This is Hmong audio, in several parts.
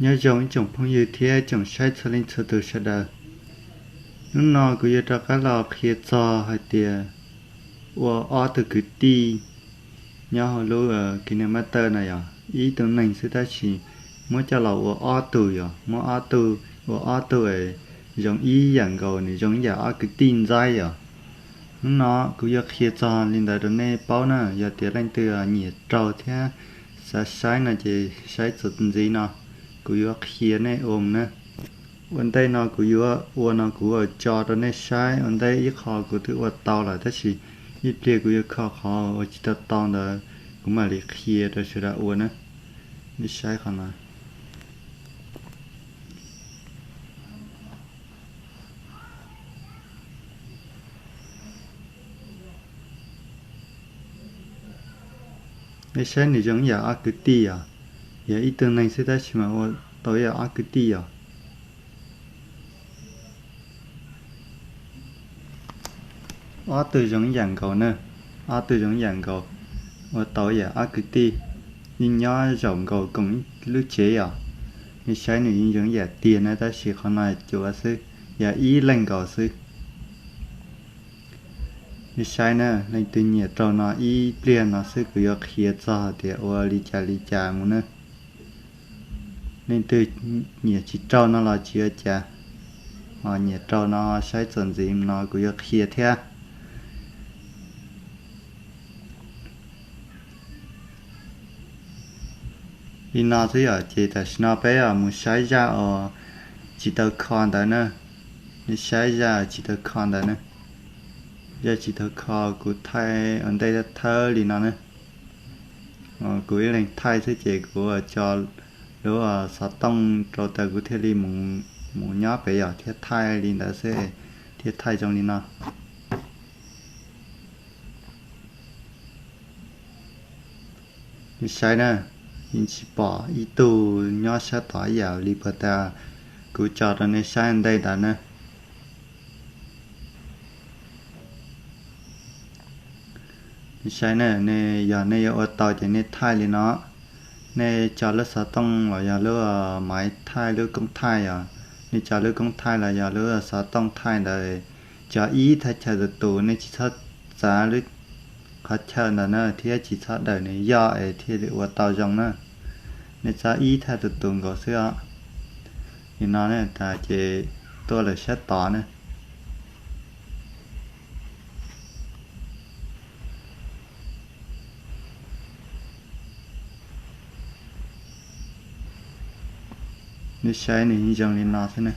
Nyob zoo ib tsoom phooj ywg thiab tsoom saib txhua leej txhua tus sawv daws. Hnub no kuv yuav rov qab los qhia txog hais tias ua ob tug kwv tij nyob hauv lub KineMaster no yog ib tug neeg xwb tab sis muab coj los ua ob tug, yog muab ob tug ua ob tug es zoo ib yam nkaus, nws zoo ib yam ob kwv tij ntxaib yom. Hnub no kuv yuav qhia txog li ntawd rau nej paub na, yog tias leej twg nyiam raug thiab xav saib no ces saib txuas ntxiv no, kuv yuav qhia nej ua mus na. Ua ntej no kuv yuav ua no kuv tso rau nej saib, ua ntej ib qho kuv twb ua tau lawm tab sis ib pliag kuv yuav kho qhov ua tsis tau tau ntawd kuv mam li qhia rau sawv daws ua na. Nej saib qhov no. Nej saib nws zoo ib yam ob kwv tij os, yog ib tug neeg xwb tab sis mas ua tau ib yam ob kwv tij os. Ob tug zoo ib yam nkaus na, ob tug zoo ib yam nkaus, ua tau ib yam ob kwv tij, yeej nyob zaum nkaus koom lub tsev os. Nej saib nws yeej zoo ib yam tiag na tab sis qhov no cuav xwb, yog ib leeg nkaus xwb. Nej saib na, leej twg nyiam raug no ib pliag no xwb kuv yuav qhia txog tias ua li cas li cas mus na. Leej twg nyiam tsis raug no los tsis ua cas, ho nyiam raug no saib txuas ntxiv no kuv yuav qhia thiab. Li no xwb yom, ces tam sim no peb mus saib zaj uas tsis tau kho ntawd na. Nej saib zaj tsis tau kho ntawd na. Zaj tsis tau kho kuv thaij ua ntej thawj li no na. Kuv ib leeg thaij xwb ces kuv tso lub xov tooj rau tas kuv thiaj li mus nyob pem yom, thiaj thaij li ntawd xwb, thiaj thaij zoo li no. Nej saib na, yeej tsis pom ib tug nyob sab tod ib yam li puag ta kuv tso rau nej saib ntej ntawd na. Nej saib na, nej yog nej yuav ua tau ces nej thaij li no. Nej tso lub xov tooj los yog lub maiv thaij, lub koob thaij os, nej tso lub koob thaij los yog lub xov tooj thaij ntawd, tso ib thaj chaw tus tus, nej tsis txhob txav lub qhov chaw ntawd na thiab tsis txhob daws nws yoj es thiaj li ua tau zoo na. Nej txhob ib thaj tus tus nkaus xwb os. Li no ne tas ces tuaj lawm sab tod ne. Nej saib nws zoo li no xwb ne.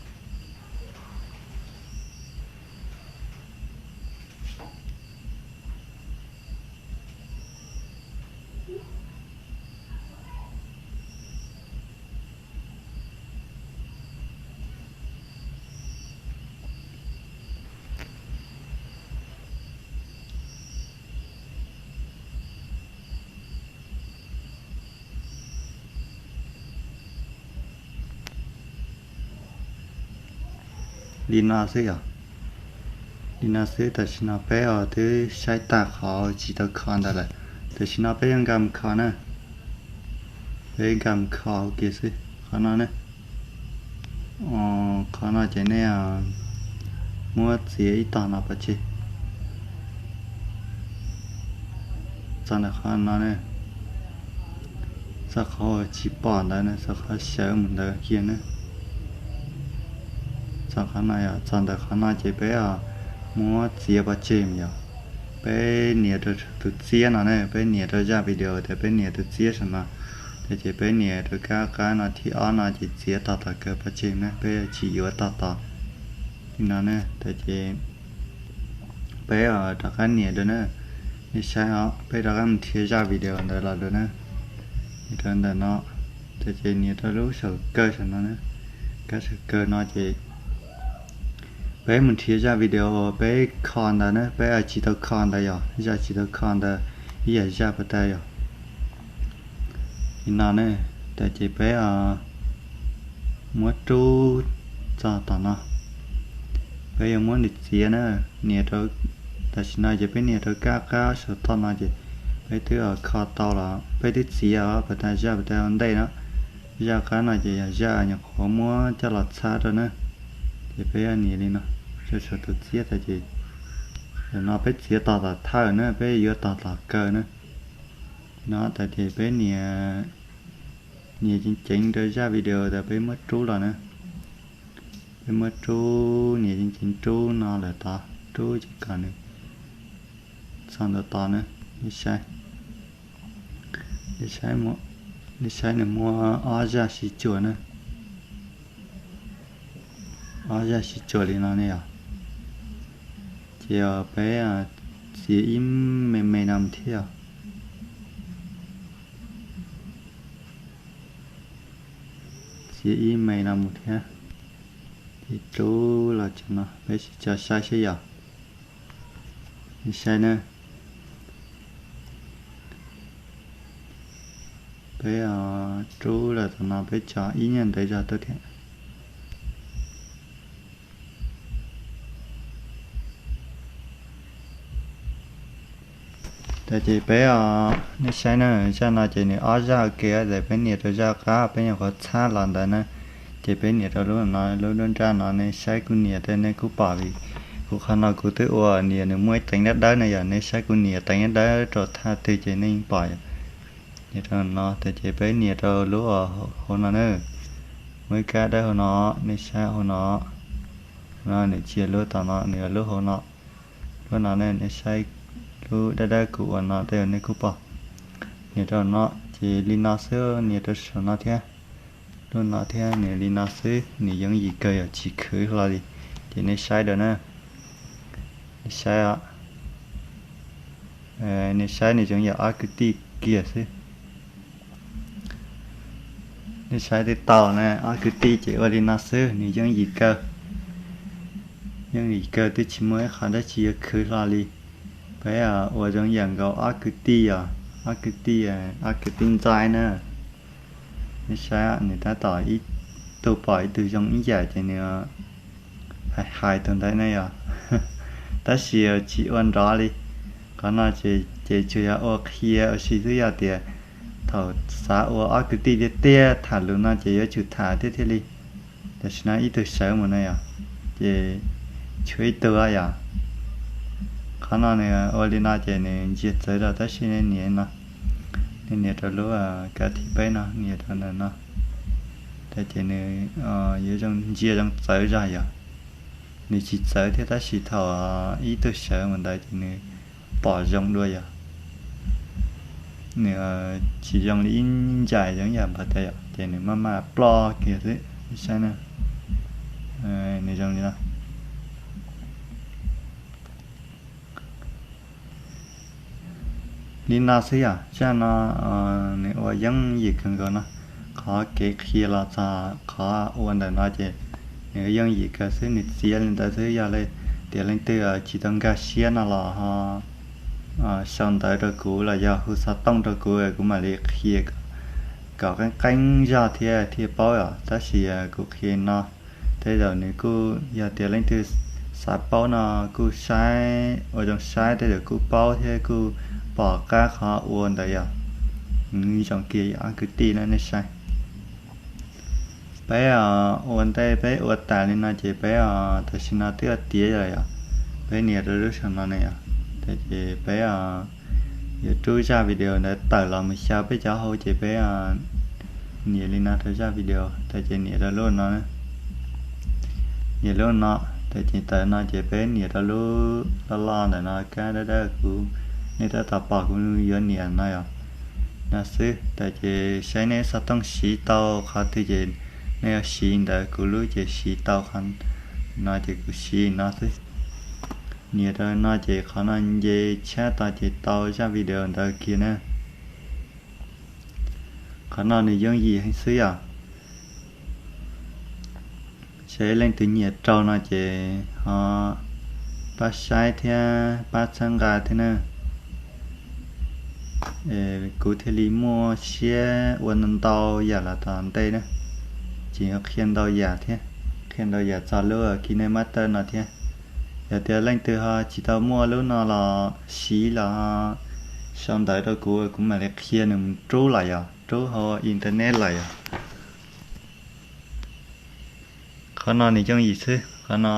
Li no xwb yom. Li no xwb, tam sim no peb os twb saib tag qhov tsis tau kho ntawd lawm. Tam sim no peb yuav nkag mus kho na. Peb nkag mus kho ua ke xwb qhov no ne. Qhov no ces nej muab txiav ib tog no pov tseg. Txog ntawm qhov no ne, txog qhov tsis pom ntawd ne, txog qhov sawv mus ntawd kiag ne. Txog qhov no yom, txog ntawm qhov no ces peb muab txiav pov tseg mus yom. Peb nias rau tus txiab no ne, peb nias rau zaj video tas peb nias tus txiab saum no. Tas ces peb nias rau kab qab no thib ob no ces txiav tog tom kawg pov tseg ne, peb tsis yuav tog tom li no ne. Tas ces peb rov qab nias dua na. Nej saib os, peb rov qab mus nrhiav zaj video ntawd los dua na. Nias rau ntawm no, tas ces nias rau lub saum kawg saum no na. Kab saum kawg no ces peb mus nrhiav zaj video uas peb kho ntawd na, peb tsis tau kho ntawd yom, zaj tsis tau kho ntawd ib yam zaj puas tas yom. Li no ne, tas ces peb muab rub txog tom no. Peb yuav muab nws txiav na, nias rau, tam sim no ces peb nias rau kab qab saum toj no ces peb twb kho tau los peb twb txiav os, puas tas zaj puas tas ua ntej no. Zaj qab no ces yog zaj nyuam qhuav muab coj los txhab rau na, ces peb nias li no, rau saum tus txiab tas ces, no peb txiav tos tom thawj na, peb yuav tos tom kaw na. No tas ces peb nias, nias ceev ceev rau zaj video tas peb muab rub los na. Peb muab rub, nias ceev ceev rub no lawm tod, rub ces kom nws txog ntawm tod na. Nej saib, nej saib nws muaj ob zaj sib tsuas na, ob zaj sib tsuas li no ne yom. Ces peb txiav ib me me no mus thiab os. Txiav ib me no mus thiab, ces rub los tso no, peb sim tso saib seb yom. Nej saib na, peb rub los tom no peb tso ib nyuag ntev zog tuaj thiab. Tas ces peb, nej saib na, zaj no ces nws ob zaj ua ke tas peb nias rau zaj qab peb nyuam qhuav txhab los ntawd na. Ces peb nias rau lub no, lub nruab nrab no, nej saib kuv nias tas nej kuj pom li. Kuv qhov no kuv twb ua nias nws muaj ib teev dawb dawb na yom, nej saib kuv nias teev dawb dawb rau thaj twg ces nej yeej pom yom. Nias rau no tas ces peb nias rau lub hauv no na. Muaj ib kab dawb hauv no, nej saib hauv no. No nws tsis yog lub tom no, nws yog lub hauv no. Lub no ne, nej saib lub dawb dawb kuv ua no tej zaum nej kuj pom. Nias rau no ces li no xwb, nias rau saum no thiab, lub no thiab, nias li no xwb, nws yooj yim kawg yom, tsis khwv hlo li. Ces nej saib rau na, nej saib, nej saib nws zoo yam ob kwv tij kiag xwb. Nej saib twb tau na, ob kwv tij ces ua li no xwb, nws yooj yim kawg. Yooj yim kawg, twb tsis muaj ib qho dab tsi yuav khwv hlo li. Peb ua zoo yam nkaus ob kwv tij os, ob kwv tij, ob kwv tij ntxaib na. Nej saib, nws tab tom ib tug pom ib tug zoo ib yam ces nws hais hais tus ntawd ne yom. Tab sis tsis ua nrov li. Qhov no ces tsuas yog ua qhia ua si xwb, yog tias thaum xav ua ob kwv tij tiag tiag tham lus no ces yuav tsum tham thiab thiaj li. Tam sim no ib tug sawv mus no yom, ces tshuav ib tug yom. Qhov no nws ua li no ces nws ntsia txawv rau, tab sis nej nias no, nej nias rau lub kav thib peb no, nias rau ntawm no, tas ces nws yuav zoo ntsia zoo txawv zog yom. Nws tsis txawv thiab, tab sis thaum ib tug sawv mus ntawd ces nws pom zoo dua yom. Nws tsis zoo li ib ncaim zoo yam npawg tas yom, ces nws maj mam ploj kiag xwb, saib na. Nws zoo li no. Li no xwb yom, zaj no nws ua yooj yim kawg nkaus no. Qhov kev qhia los txog qhov ua ntawm no ces nws yooj yim kawg xwb, nws txiav li ntawd xwb. Yog li tias leej twg tsis tau nkag siab no los ho sau ntawv rau kuv los yog hu xov tooj rau kuv, kuv mam li qhia kom qeeb qeeb zog thiab thiaj paub os. Tab sis kuv qhia no tej zaum nws kuj, yog tias leej twg xav paub no kuj saib ua zoo saib, tej zaum kuj paub thiab kuj pom qab qhov ua ntawd yom. Nws zoo kiag ob kwv tij na, nej saib. Peb ua ntej peb ua tas li no ces peb tam sim no twb tiav lawm yom. Peb nias rau lub saum no ne yom, tas ces peb yuav rub zaj video ntawd tawm los mus xyaw peb cov hauv ces peb nias li no rau zaj video, tas ces nias rau lub no, nias lub no, tas ces tawm no ces peb nias rau lub loj loj ntawm no, kab dawb dawb kuv, nej tab tom pom kuv yuav nias no yom. No xwb, tas ces saib nej xov tooj siv tau qhov twg ces nej yuav siv ntawd, kuv lub ces siv tau qhov no ces kuv siv no xwb. Nias rau no ces qhov no nce tshab tod ces tau zaj video ntawd kiag na. Qhov no nws yooj yim heev xwb yom. Seb leej twg nyiam raug no ces ho pab saib thiab pab txhawb nqa thiab na. Kuv thiaj li muaj siab ua ntau yam los tom ntej na. Tseem yuav qhia ntau yam thiab, qhia ntau yam txog lub KineMaster no thiab. Yog tias leej twg ho tsis tau muaj lub no los siv los ho sau ntawv rau kuv, kuv mam li qhia nws mus rub lawm yom, rub hauv internet lawm yom. Qhov no nws yooj yim xwb, qhov no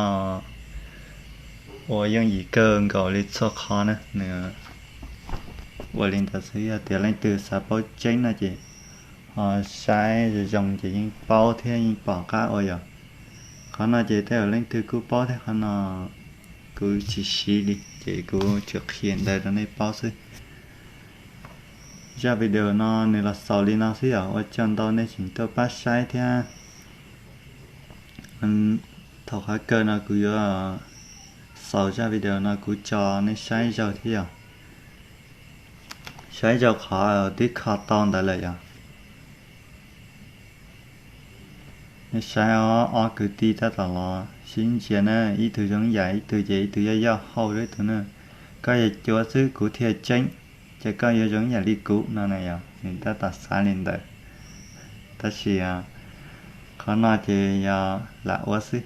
ua yooj yim kawg nkaus li txhua qhov na, nws ua li ntawd xwb. Yog tias leej twg xav paub tseeb no ces ho saib zoo zoo ces yeej paub thiab yeej pom qab ua yom. Qhov no ces tej zaum leej twg kuj paub thiab, qhov no kuv tsis siv li ces kuv tsuas qhia ntawd rau nej paub xwb. Zaj video no nws los xaus li no xwb yom, ua tsaug ntau nej tseem tuaj pab saib thiab. Thaum qhov kawg no kuv yuav xaus zaj video no kuv tso nej saib zaug thiab yom. Saib zaug qhov twb kho tau ntawd lawm yom. Nej saib os, ob kwv tij tab tom los sib ntsia na, ib tug zoo yam ib tug ces ib tug yoj yoj hauj ib tug na. Koj yog cuav xwb kuv thiaj tseeb, ces koj yuav zoo yam li kuv no na yom, nws tab tom xav li ntawd. Tab sis qhov no ces yog lam ua xwb,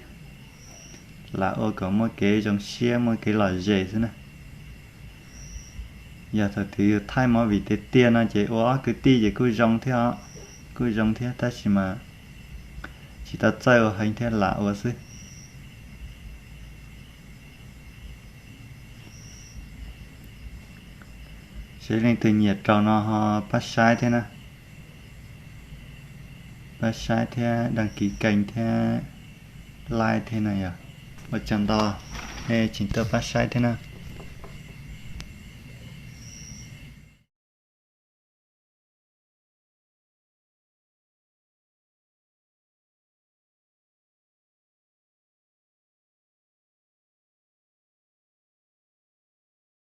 lam ua kom muaj kev zoo siab muaj kev lom zem xwb na. Yog thaum twg yus thaij movie tiag tiag no ces ua ob kwv tij ces kuj zoo thiab os, kuj zoo thiab tab sis mas tsis tau txawj ua heev thiab lam ua xwb. Seb leej twg nyiam rau no ho pab saib thiab na, pab saib thiab đăng ký kênh thiab like thiab na yom. Ua tsaug ntau nej tseem tuaj pab saib thiab na.